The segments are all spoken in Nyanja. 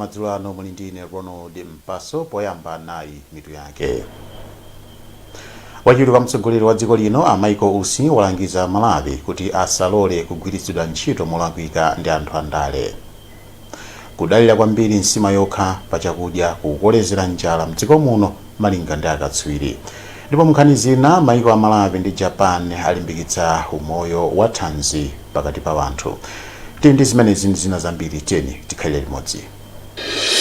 Madzulo ano muli ndi ine Ronald Mpaso. Poyamba nayi mitu yake. Wachiwiri kwa mtsogoleri wa dziko lino a Michael Usi walangiza Malawi kuti asalole kugwiritsidwa ntchito molakwika ndi anthu andale. Kudalira kwambiri nsima yokha pa chakudya kukukolezera njala mdziko muno malinga ndi akatswiri. Ndipo munkhani zina, maiko a Malawi ndi Japan alimbikitsa umoyo wa thanzi pakati pa anthu. Tili ndi zimenezi ndi zina zambiri, tiyeni tikhalire limodzi.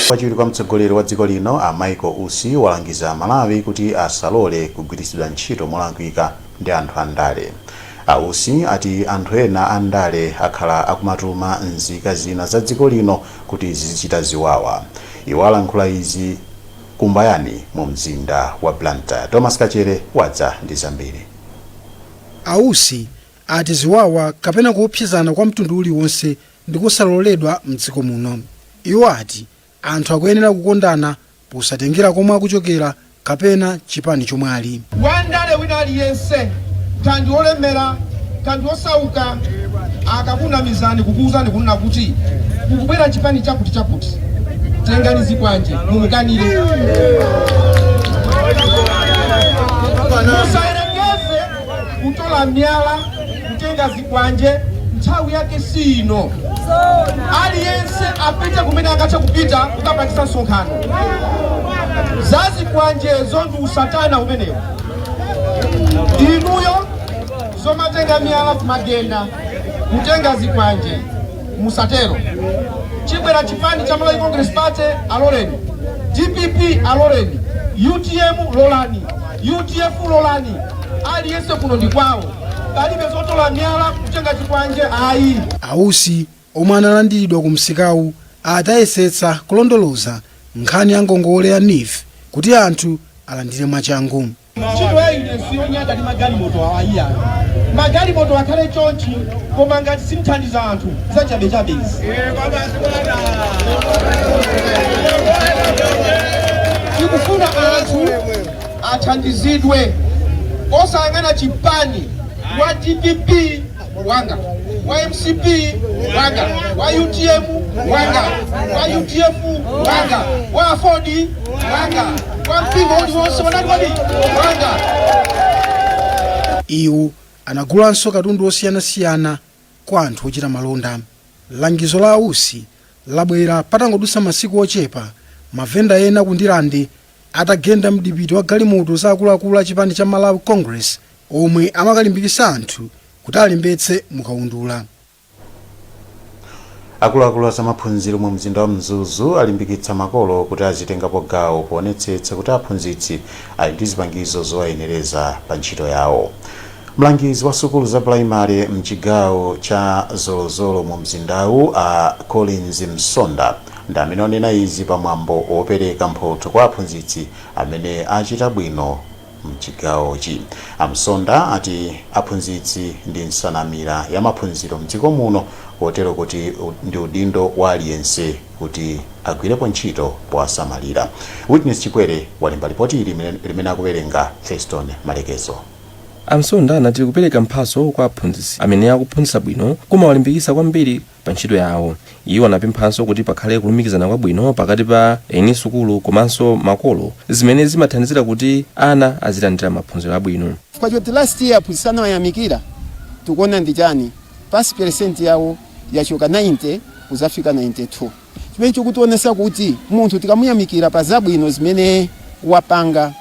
Wachiwiri kwa mtsogoleri wa dziko lino a Michael Usi walangiza Malawi kuti asalole kugwiritsidwa ntchito molakwika ndi anthu andale. A Usi ati anthu ena andale akhala akumatuma nzika zina za dziko lino kuti zizichita ziwawa. Iwo alankhula izi ku Mbayani mu mzinda wa Blantyre. Thomas Kachere wadza ndi zambiri. A Usi ati ziwawa kapena kuopsezana kwa mtundu uliwonse ndikosaloledwa mdziko muno. Iwo ati anthu akuyenera kukondana posatengera komwe akuchokera kapena chipani chomwe ali. Wandale wina aliyense, kaya ndi olemera kaya ndi osauka, akakunamizani kukuuzani kunena kuti kukubwera chipani chakuti chakuti, tengani zikwanje mumukanire. Musayerekeze kutola miyala, kutenga zikwanje, nthawi yake si ino. Aliyense apite kumene akathe kupita kukapangisa msonkhano. Zazikwanjezo ndi usatana umenewo. Inuyo zomatenga miyala kumagenda, kutenga zikwanje, musatero. Chibwera chipani cha Malawi Congress Party, aloleni. DPP aloleni, UTM lolani, UDF lolani. Aliyense kuno ndi kwawo, palibe zotola miyala, kutenga chikwanje, ayi. A Usi omwe analandiridwa ku msikawu atayesetsa kulondoloza nkhani ya ngongole ya NEEF kuti anthu alandire mwachangu. Ntchito ya ine siyonyada ndi magalimoto awa iyayi. Magalimoto akhale chonchi, koma ngati simthandiza anthu, zachabechabe izi. Tikufuna anthu athandizidwe osayang'ana chipani. Wa DPP wanga, wa MCP wanga, wa UTM wanga, wa UDF wanga, wa AFORD wanga, wa mpingo uliwonse wanati kodi wanga. Iwo anagulanso katundu osiyanasiyana kwa anthu ochita malonda. Langizo la Usi labwera patangodutsa masiku ochepa mavenda ena ku Ndirande atagenda mdipiti wa galimoto za akuluakulu a chipani cha Malawi Congress omwe amakalimbikitsa anthu kuti alembetse mukaundula. Akuluakulu a zamaphunziro mu mzinda wa Mzuzu alimbikitsa makolo kuti azitengapo gawo poonetsetsa kuti aphunzitsi ali ndi zipangizo zowayenereza pa ntchito yawo. Mlangizi wa sukulu za pulaimale mchigawo cha Zolozolo mu mzindawu a Collins Msonda ndi amene wanena izi pa mwambo wopereka mphotho kwa aphunzitsi amene achita bwino mchigawochi. A Msonda ati aphunzitsi ndi nsanamira ya maphunziro mdziko muno kotero kuti ndi udindo wa aliyense kuti agwirepo ntchito powasamalira. Witness Chikwere walemba lipoti ili limene akuwerenga Feston Malekezo. A Msonda anati kupereka mphatso kwa aphunzitsi amene akuphunzitsa bwino kumawalimbikitsa kwambiri pa ntchito yawo. Iwo anapemphanso kuti pakhale kulumikizana kwabwino pakati pa eni sukulu komanso makolo zimene zimathandizira kuti ana azilandira maphunziro abwino. Chifukwa choti last year aphunzitsi anawayamikira, tikuona ndi chani, pass percent yawo yachoka 90 kuzafika 92, chimene chikutionesa kuti munthu tikamuyamikira pa zabwino zimene wapanga,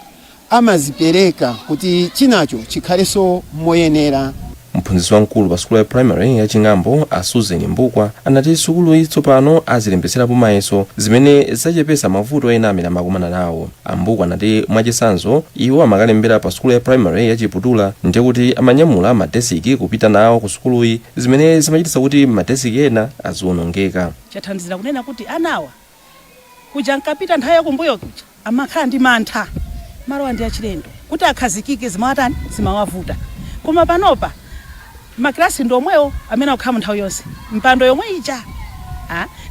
amazipereka kuti chinacho chikhalenso moyenera. Mphunzitsi wamkulu pa sukulu ya primary ya Ching'ambo a Susan Mbukwa anati sukuluyi tsopano azilembetserapo mayeso zimene zachepetsa mavuto ena amene amakumana nawo. A Mbukwa anati mwachitsanzo iwo amakalembera pa sukulu ya primary ya Chiputula ndiye kuti amanyamula madesiki kupita nawo ku sukuluyi zimene zimachititsa kuti madesiki ena aziwonongeka. Chathandizira kunena kuti anawa kuja ankapita nthawi yakumbuyo kuja amakhala ndi mantha, malowa ndi achilendo, kuti akhazikike zimawatani, zimawavuta. Koma panopa makilasi ndi omwewo amene akukhalamo nthawi yonse, mpando yomwe ija,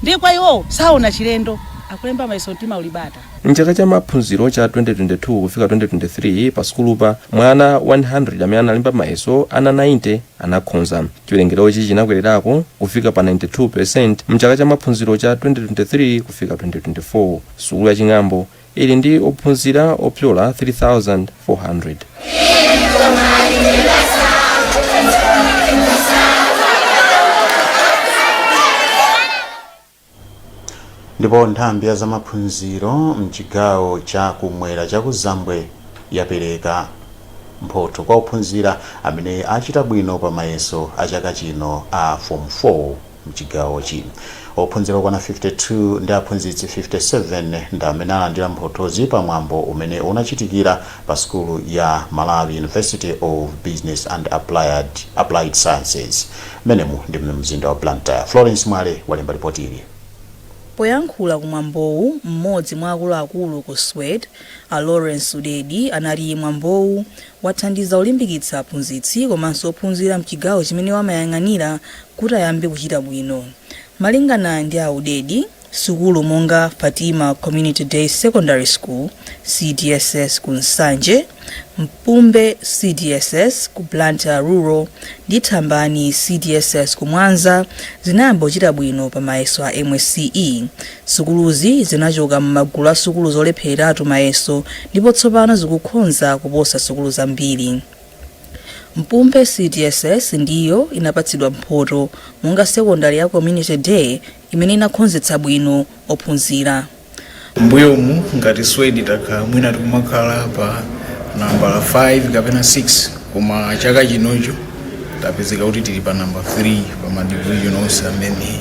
ndiye kwa iwowo saona chilendo. Akulemba mayeso mtima uli bata. Mchaka cha maphunziro cha 2022 kufika 2023, pa sukulupa mwana 100 amene analemba mayeso, ana 90 anakhonza. Chiwerengerochi chinakwererako kufika pa 92% mchaka cha maphunziro cha 2023 kufika 2024. Sukulu ya Ching'ambo ili ndi ophunzira opyola 3400. Ndipo nthambi ya zamaphunziro mchigawo cha kumwera cha kuzambwe yapereka mphotho kwa ophunzira amene achita bwino pa mayeso a chaka chino a Form 4 mchigawochi. Ophunzira okwana 52 ndi aphunzitsi 57 ndi amene alandira mphothozi pa mwambo umene unachitikira pa sukulu ya Malawi University of Business and Applied Sciences mmenemu ndi mzinda wa Blantyre. Florence Mwale walemba ripoti ili. Poyankhula kumwambowu, mmodzi mwa akuluakulu ku SWED, a Lawrence Udedi, anati mwambowu wathandiza kulimbikitsa aphunzitsi komanso ophunzira mchigawo chimene wamayang'anira kuti ayambe kuchita bwino. Malingana ndi a Udedi, sukulu monga Fatima Community Day Secondary School, CDSS, ku Nsanje, Mpumbe CDSS ku Blantyre Rural ndi Thambani CDSS ku Mwanza zinayamba kuchita bwino pa mayeso a MSCE. Sukuluzi zinachoka m'magulu a sukulu zolephereratu mayeso ndipo tsopano zikukhonza kuposa sukulu zambiri. Mpumbe CDSS ndiyo inapatsidwa mphoto monga sekondari ya Community Day imene inakhonzetsa bwino ophunzira. Mbuyomu ngati SWED takhala mwina tikumakhala pa nambala 5 kapena 6, koma chaka chinocho tapezeka kuti tili pa namba 3 pa ma division onse amene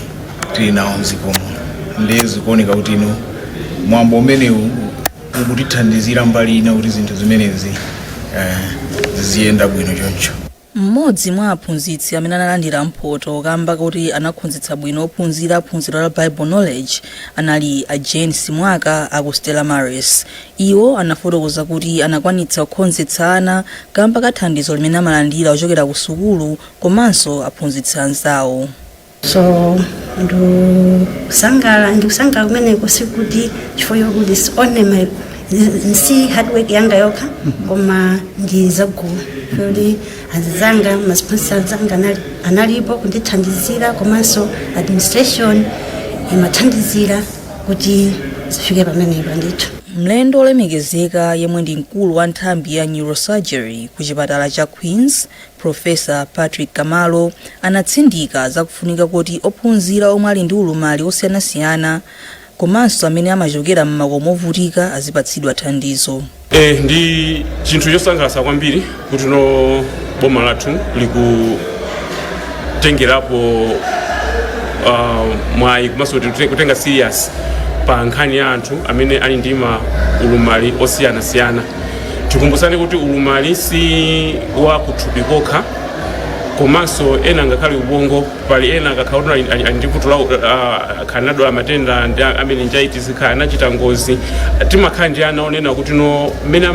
tili nawo mdziko muno. Ndiye zikuoneka kuti ino mwambo umenewu ukutithandizira mbali ina kuti zinthu zimenezi ziziyenda bwino choncho. Mmodzi mwa aphunzitsi amene analandira mphoto kamba kuti anakhonzetsa bwino ophunzira phunziro la Bible Knowledge anali a Jane Simwaka aku Stella Maris. Iwo anafotokoza kuti anakwanitsa kukhonzetsa ana kamba ka thandizo limene amalandira kuchokera ku sukulu komanso aphunzitsi anzawo. So ndikusangala kumeneko, sikuti chifukwa chokuti it's only my, si hard work yanga yokha, koma ndi zagulu kuti anzanga, maziphunzitsi anzanga analipo kundithandizira, komanso administration imathandizira kuti zifike pamenepa ndithu. Mlendo olemekezeka yemwe ndi mkulu wa nthambi ya neurosurgery ku chipatala cha Queens, Professor Patrick Kamalo, anatsindika zakufunika kuti ophunzira omwe ali ndi ulumali osiyanasiyana komanso amene amachokera m'makomo ovutika azipatsidwa thandizo. Ndi chinthu chosangalatsa kwambiri kuti no boma lathu likutengerapo mwayi komanso kutenga serious pa nkhani ya anthu amene ali ndi ma ulumali osiyanasiyana. Tikumbusane kuti ulumali si wa kuthupi kokha, komanso ena ngakhale ubongo. Pali ena akakhala kuti ali ndi vuto la khala nadwala matenda ndi a meningitis, khala anachita ngozi. Timakhala ndi ana onena kuti no mmene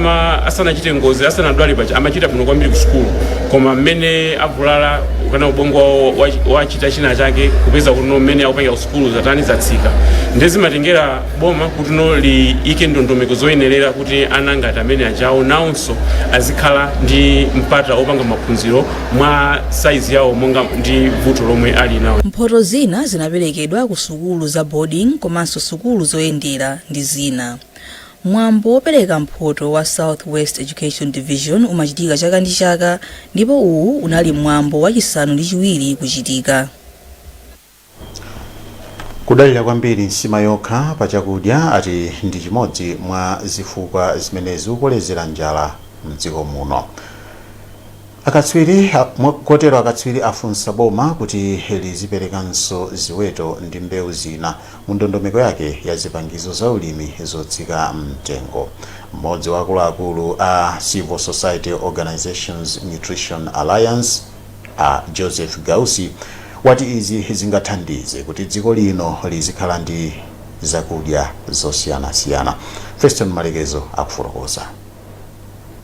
asanachite ngozi, asanadwale paja, amachita bwino kwambiri ku sukulu, koma mmene avulala kana ubongo wawo wachita china chake, kupeza kuti no mmene akupangira ku sukulu zatani, zatsika. Ndiye zimatengera boma kuti no liyike ndondomeko zoyenerera kuti ana ngati amene ajawo nawonso azikhala ndi mpata opanga maphunziro mwa saizi yawo monga ndi vuto lomwe ali nawo. Mphoto zina zinaperekedwa ku sukulu za boarding komanso sukulu zoyendera ndi zina. Mwambo wopereka mphoto wa South West Education Division umachitika chaka ndi chaka, ndipo uwu unali mwambo wachisanu ndi chiwiri kuchitika. Kudalira kwambiri nsima yokha pa chakudya ati ndi chimodzi mwa zifukwa zimene zikukolezera njala mdziko muno. Kotero akatswiri afunsa boma kuti liziperekanso ziweto ndi mbewu zina mu ndondomeko yake ya zipangizo za ulimi zotsika mtengo. Mmodzi wa akuluakulu a Civil Society Organizations Nutrition Alliance, a Joseph Gausi, wati izi zingathandize kuti dziko lino lizikhala ndi zakudya zosiyanasiyana. Feston Malekezo akufotokoza.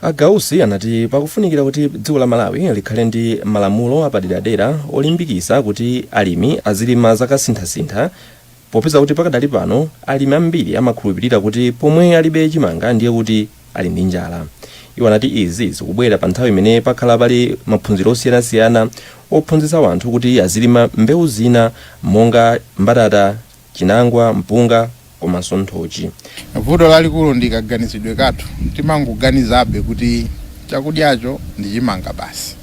A Gausi anati pakufunikira kuti dziko la Malawi likhale ndi malamulo apaderadera olimbikitsa kuti alimi azilima zakasinthasintha. Popeza kuti pakadali pano alimi ambiri amakhulupirira kuti pomwe alibe chimanga ndiye kuti ali ndi njala. Iwo anati izi zikubwera pa nthawi imene pakhala pali maphunziro osiyanasiyana ophunzitsa anthu kuti azilima mbewu zina monga mbatata, chinangwa, mpunga komanso nthochi. Vuto lalikulu ndi kaganizidwe kathu. Timangoganizabe kuti chakudyacho ndi chimanga basi.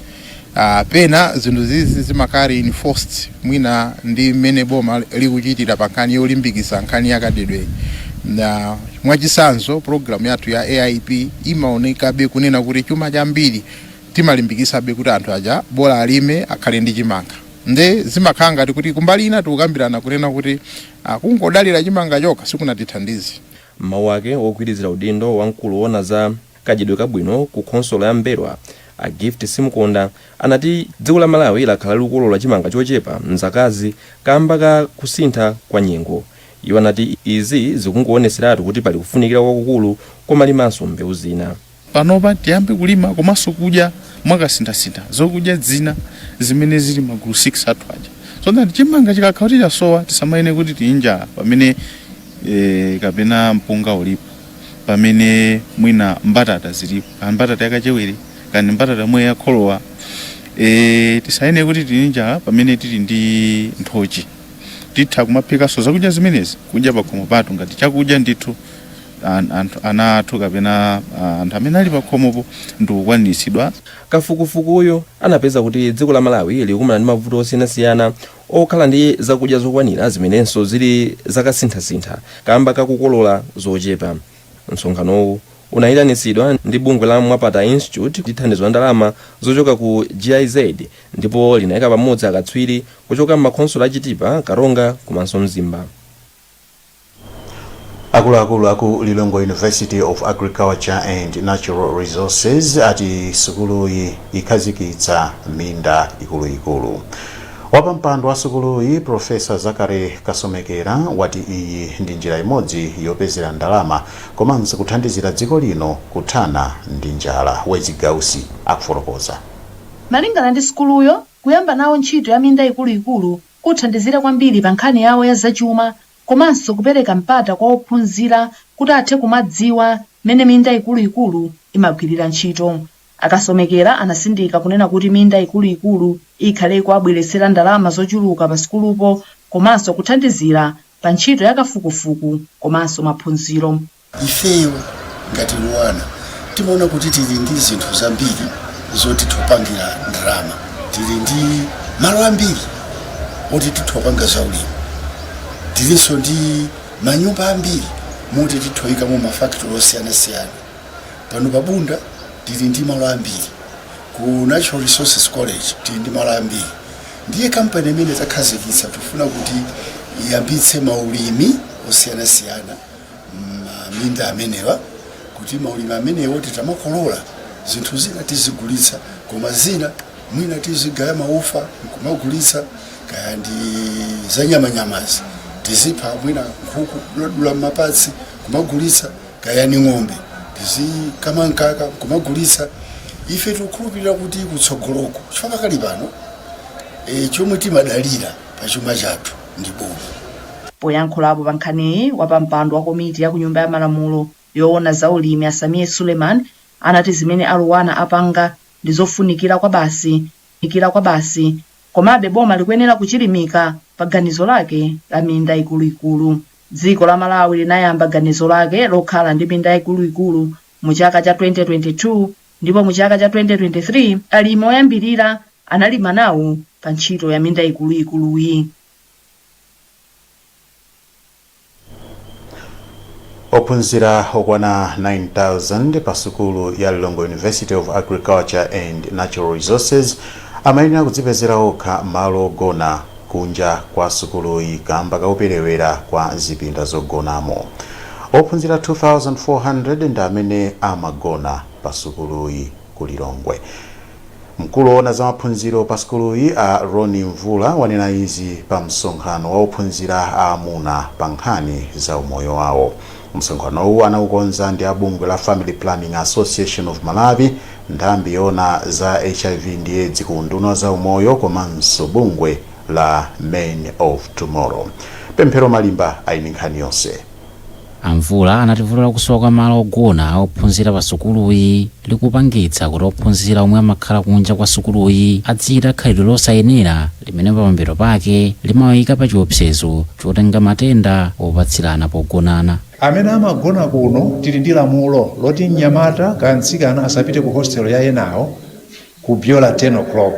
Pena zinthu zizi zimakhala reinforced mwina ndi mmene boma likuchitira pa nkhani yolimbikitsa nkhani yakadyedwe. Na mwachisanzo, program yathu ya AIP imaonekabe kunena kuti chuma chambiri timalimbikisabe kuti anthu aja bola alime, akhale ndi chimanga. Nde zimakhala ngati kuti kumbali ina tikukambirana kunena kuti kungodalira chimanga chokha sikunatithandize. Mawu ake, wogwirizira udindo wamkulu woona za kadyedwe kabwino ku khonsolo ya M'mbelwa, a Gift Simukonda, anati dziko la Malawi lakhala likukolola chimanga chochepa mzakazi kamba ka kusintha kwa nyengo. Iwo anati izi zikungowoneseratu kuti pali kufunikira kwakukulu komalimanso mbewu zina. Panopa tiyambe kulima komanso kudya mwakasinthasintha zokudya zina zimene zili magulu 6 athu aja, so that chimanga chikakhala kuti chasowa, tisamayene kuti tili njala pamene kapena mpunga ulipo, pamene mwina mbatata zilipo, kani mbatata yakachewere, kani mbatata yomwe yakholowa. Tisayene kuti tili njala pamene tili ndi nthochi. Titha kumaphikanso zakudya zimenezi kudya pakhomo pathu ngati chakudya ndithu, anthu, ana athu kapena anthu amene ali pakhomopo ndikukwaniritsidwa. Kafukufukuyu anapeza kuti dziko la Malawi likukumana ndi mavuto osiyanasiyana okhala ndi zakudya zokwanira zimenenso zili zakasinthasintha kamba kakukolola zochepa. Msonkhanowu unayitanitsidwa ndi bungwe la Mwapata Institute ndi thandizo la ndalama zochoka ku GIZ ndipo linayika pamodzi akatswiri kuchoka m'makhonsolo a Chitipa, Karonga komanso Mzimba. Akuluakulu aku Lilongwe University of Agriculture and Natural Resources ati sukuluyi ikhazikitsa minda ikuluikulu. Wapampando wa sukuluyi, Profesa Zakare Kasomekera, wati iyi ndi njira imodzi yopezera ndalama komanso kuthandizira dziko lino kuthana ndi njala. Wezi Gausi akufotokoza. Malingana ndi sukuluyo, kuyamba nawo ntchito ya minda ikuluikulu kuthandizira kwambiri pa nkhani yawo ya zachuma komanso kupereka mpata kwa ophunzira kuti athe kumadziwa mmene minda ikuluikulu imagwirira ntchito. Akasomekera anasindika kunena kuti minda ikuluikulu ikhale ikuabweretsera ndalama zochuluka pa sukulupo komanso kuthandizira pa ntchito ya kafukufuku komanso maphunziro. Ifeyo ngati LUANAR timaona kuti tili ndi zinthu zambiri zoti tikupangira ndalama. Tili ndi malo ambiri oti titha kupanga zaulimi, tilinso ndi manyumba ambiri moti titha kuyikamo mafactory osiyanasiyana. Pano pa Bunda tili ndi malo ambiri, ku Natural Resources College tili ndi malo ambiri. Ndiye kampani imene takhazikitsa tifuna kuti iyambitse maulimi osiyanasiyana maminda amenewa, kuti maulimi amenewo titamakolola zinthu zina tizigulitsa, koma zina mwina tizigaya maufa nkumagulitsa, kaya ndi zanyamanyamazi tizipha mwina nkhuku, duladula mapatsi kumagulitsa, kaya ni ng'ombe tizikama mkaka kumagulitsa. Ife tikukhulupirira kuti kutsogoloko, chifukwa pakali pano chomwe timadalira pa chuma chathu ndi boma. Poyankhulapo pa nkhaniyi, wapampando wa komiti ya ku Nyumba ya Malamulo yoona za ulimi, a Sameer Suleman, anati zimene a LUANAR apanga ndi zofunikira kwa basi, komabe boma likuyenera kuchilimika pa ganizo lake la minda ikuluikulu. Dziko la Malawi linayamba ganizo lake lokhala ndi minda ikuluikulu mu chaka cha 2022, ndipo mu chaka cha 2023 alimi oyambirira analima nawo pa ntchito ya minda ikuluikuluyi. Ophunzira okwana 9000 pa sukulu ya Lilongwe University of Agriculture and Natural Resources amayenera kudzipezera okha malo ogona kunja kwa sukuluyi kamba kakuperewera kwa zipinda zogonamo. Ophunzira 2400 ndi amene amagona pa sukuluyi ku Lilongwe. Mkulu woona za maphunziro pa sukuluyi, a Roni Mvula, wanena izi pa msonkhano wa ophunzira aamuna pa nkhani za umoyo wawo. Msonkhanowu anaukonza ndi a bungwe la Family Planning Association of Malawi, nthambi yoona za HIV ndi AIDS ku unduna za umoyo, komanso bungwe la Men of Tomorrow. Pemphero Malimba ali ndi nkhani yonse. Amvula anati vuto lakusowa kwa malo ogona ophunzira pa sukuluyi likupangitsa kuti ophunzira omwe amakhala kunja kwa sukuluyi adzichita khalidwe losayenera limene pamapeto pake limawayika pa chiopsezo chotenga matenda opatsirana pogonana. Amene amagona kuno, tili ndi lamulo loti mnyamata kaya mtsikana asapite ku hostel ya enawo kubyola 10 o'clock,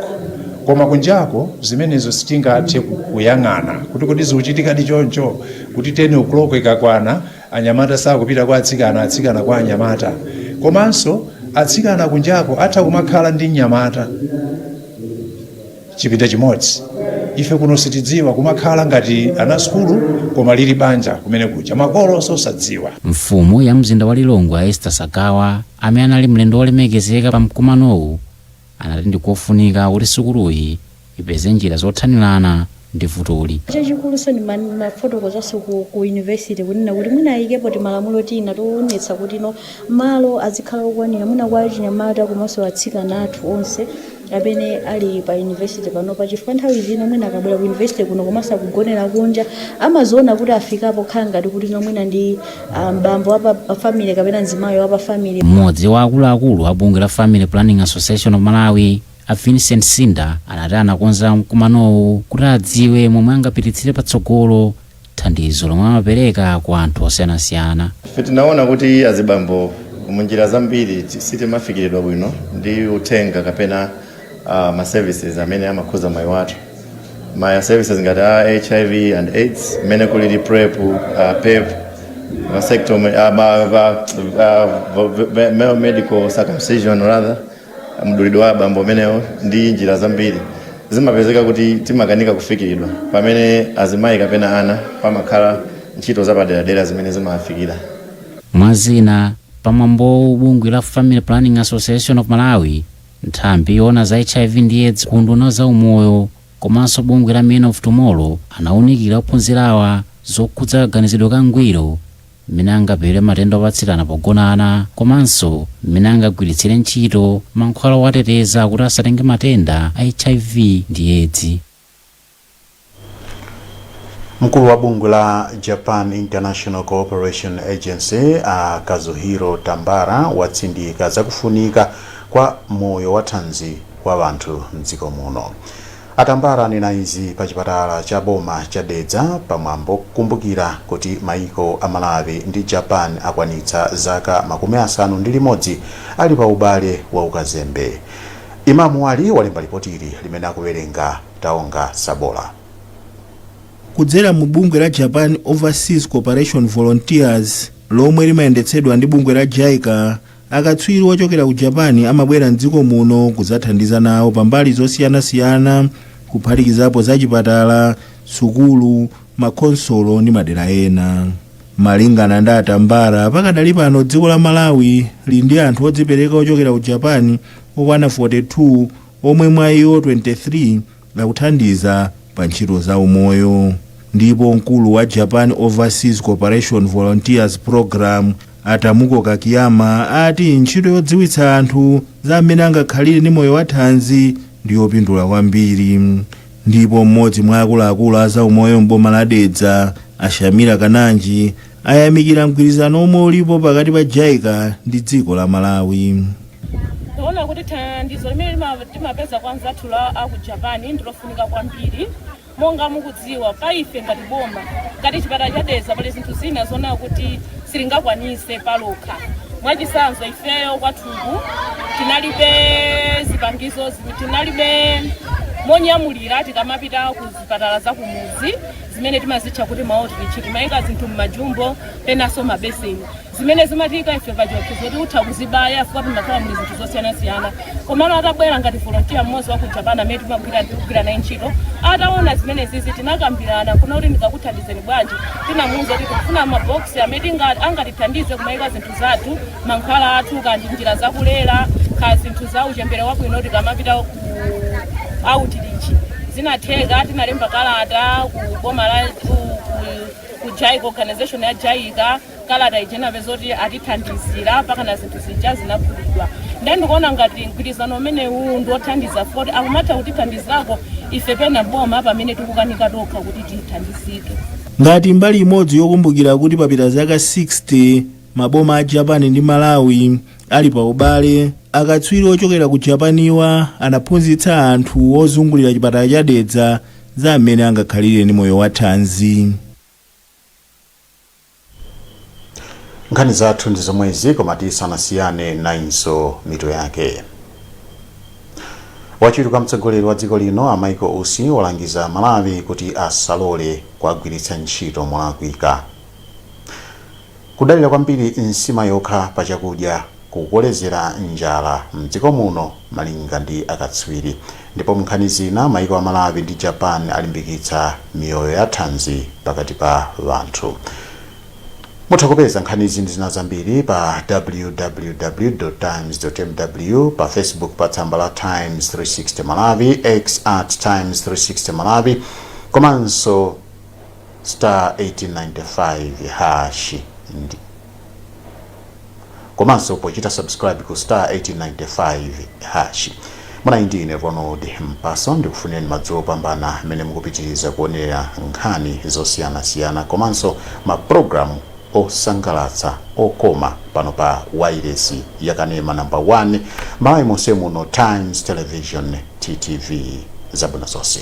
koma kunjako zimenezo sitingathe kuyang'ana kuti kodi zikuchitikadi choncho, kuti 10 o'clock ikakwana anyamata sakupita kwa atsikana, atsikana kwa anyamata. Komanso atsikana kunjako atha kumakhala ndi mnyamata chipinda chimodzi. Ife kuno sitidziwa, kumakhala ngati ana sukulu koma lili banja kumene kuja, makolo osadziwa. Mfumu ya mzinda wa Lilongwe, Esther Sagawa, amene anali mlendo wolemekezeka pa mkumanowu, anati ndikofunika kuti sukuluyi ipeze njira zothanirana ndi vutoli. Chachikuluso ndi mafotokozanso ku university kunena kuti mwina ayikepo timalamulo tina toonetsa kuti no, malo azikhala okwanira mwina kwa achinyamata komanso atsikana athu onse amene ali pa university panopa, chifukwa nthawi zina mwina akabwera ku university kuno komanso akugonera kunja, amaziona kuti afikapo khala ngati kuti no, mwina ndi bambo wapa family kapena mzimayi wapa family. Mmodzi wa akuluakulu a bungwe la Family Planning Association of Malawi, a Vincent Sinda, anati anakonza mkumanowu kuti adziwe momwe angapititsire patsogolo thandizo lomwe amapereka kwa anthu osiyanasiyana. Ife tinaona kuti azibambo munjira zambiri sitimafikiridwa bwino ndi uthenga kapena ma services amene amakhuza moyo wathu, ma services ngati a HIV and AIDS, mmene kulili PrEP, PEP, vasectomy, male medical circumcision, rather mdulidwe wa abambo amenewo, ndi njira zambiri zimapezeka kuti timakanika kufikiridwa, pamene azimayi kapena ana pamakhala ntchito zapaderadera zimene zimawafikira. Mwazina, pamwambowu bungwe la Family Planning Association of Malawi, nthambi yoona za HIV ndi AIDS ku unduna za umoyo, komanso bungwe la Men of Tomorrow anawunikira ophunzirawa zokhudza kaganizidwe kangwiro, mmene angapewere matenda opatsirana pogonana, komanso mmene angagwiritsire ntchito mankhwala owateteza kuti asatenge matenda a HIV ndi AIDS. Mkulu wa bungwe la Japan International Cooperation Agency, a Kazuhiro Tambara, watsindika zakufunika kwa moyo wathanzi wa anthu mdziko muno. Atambara anena izi pa chipatala cha boma cha Dedza pamwambo kukumbukira kuti maiko a Malawi ndi Japan akwanitsa zaka 61 ali pa ubale wa ukazembe. Imamu Wali walemba ripoti ili limene akuwerenga Taonga Sabola. Kudzera mu bungwe la Japan Overseas Cooperation Volunteers lomwe limayendetsedwa ndi bungwe la JICA, akatswiri ochokera ku Japan amabwera mdziko muno kudzathandiza nawo pambali zosiyanasiyana, kuphatikizapo zachipatala, sukulu, makhonsolo ndi madera ena. Malingana ndi Atambara, pakadali pano dziko la Malawi lili ndi anthu odzipereka ochokera ku Japan okwana 42, omwe mwa iwo 23 akuthandiza pa ntchito za umoyo. Ndipo mkulu wa Japan Overseas Cooperation Volunteers Program, Atamuko Kakiyama, ati ntchito yodziwitsa anthu za amene angakhalire ndi moyo wathanzi ndi yopindula kwambiri. Ndipo mmodzi mwa akuluakulu a zaumoyo m'boma la Dedza, Ashamira Kananji, ayamikira mgwirizano omwe ulipo pakati pa JICA ndi dziko la Malawi. Tikuona kuti thandizo limene timapeza kwa anzathu la aku Japan ndilofunika kwambiri. Monga mukudziwa, pa ife ngati boma, ngati chipatala cha Dedza, pali zinthu zina zoona kuti silingakwanise palokha. Mwachitsanzo, ifeyo kwathuku tinalibe zipangizo, tinalibe monyamulira tikamapita ku zipatala za kumuzi zimene timazitcha kuti ma outreach. Timayika zinthu m'majumbo, penanso mabeseni, zimene zimatika ife pachiopsezo kuti utha kuzibaya chifukwa timakhala muli zinthu zosiyanasiyana. Komano atabwera ngati volunteer mmodzi wa ku Japan amene tikugwira naye ntchito, ataona zimene zizi, tinakambirana kuna kuti ndingakuthandizeni bwanji. Tinamuwuza kuti tikufuna maboksi amene angatithandize kumayika zinthu zathu, mankhwala athu, kandi njira zakulera, ka zinthu za uchembere wabwino tikamapita ku outreach. Zinatheka, tinalemba kalata ku boma la ku JICA, organization ya JICA. Kalata ija inapeza kuti atithandizira pakana zinthu zija zinagulidwa. Ndiye ndikuona ngati mgwirizano umenewu ndi wothandiza foti akumatha kutithandizirako ife pena boma pamene tikukanika tokha kuti tithandizike. Ngati mbali imodzi yokumbukira kuti papita zaka 60 maboma a Japan ndi Malawi ali pa ubale, akatswiri ochokera ku Japaniwa anaphunzitsa anthu ozungulira chipatala cha Dedza za mmene angakhalire ndi moyo wathanzi. Nkhani zathu ndi zomwezi, koma tisanasiyane nayinso mitu yake. Wachiwiri kwa mtsogoleri wa dziko lino a Michael Usi walangiza Amalawi kuti asalole kuwagwiritsa ntchito molakwika. Kudalira kwambiri nsima yokha pa chakudya kukukolezera njala mdziko muno malinga ndi akatswiri. Ndipo munkhani zina, maiko a Malawi ndi Japan alimbikitsa miyoyo ya thanzi pakati pa anthu. Mutha kupeza nkhanizi ndi zina zambiri pa www.times.mw, pa Facebook pa tsamba la Times 360 Malawi, X at Times 360 Malawi, komanso star 1895 hash ndi komanso pochita subscribe ku star 1895 hash. Munali ndi ine Ronald Mpaso, ndikufunireni madzulo opambana mmene mukupitiriza kuonera nkhani zosiyanasiyana komanso mapulogalamu osangalatsa okoma pano pa wailesi yakanema namba 1 Malawi monse muno, Times Television, TTV. Zabwino zonse.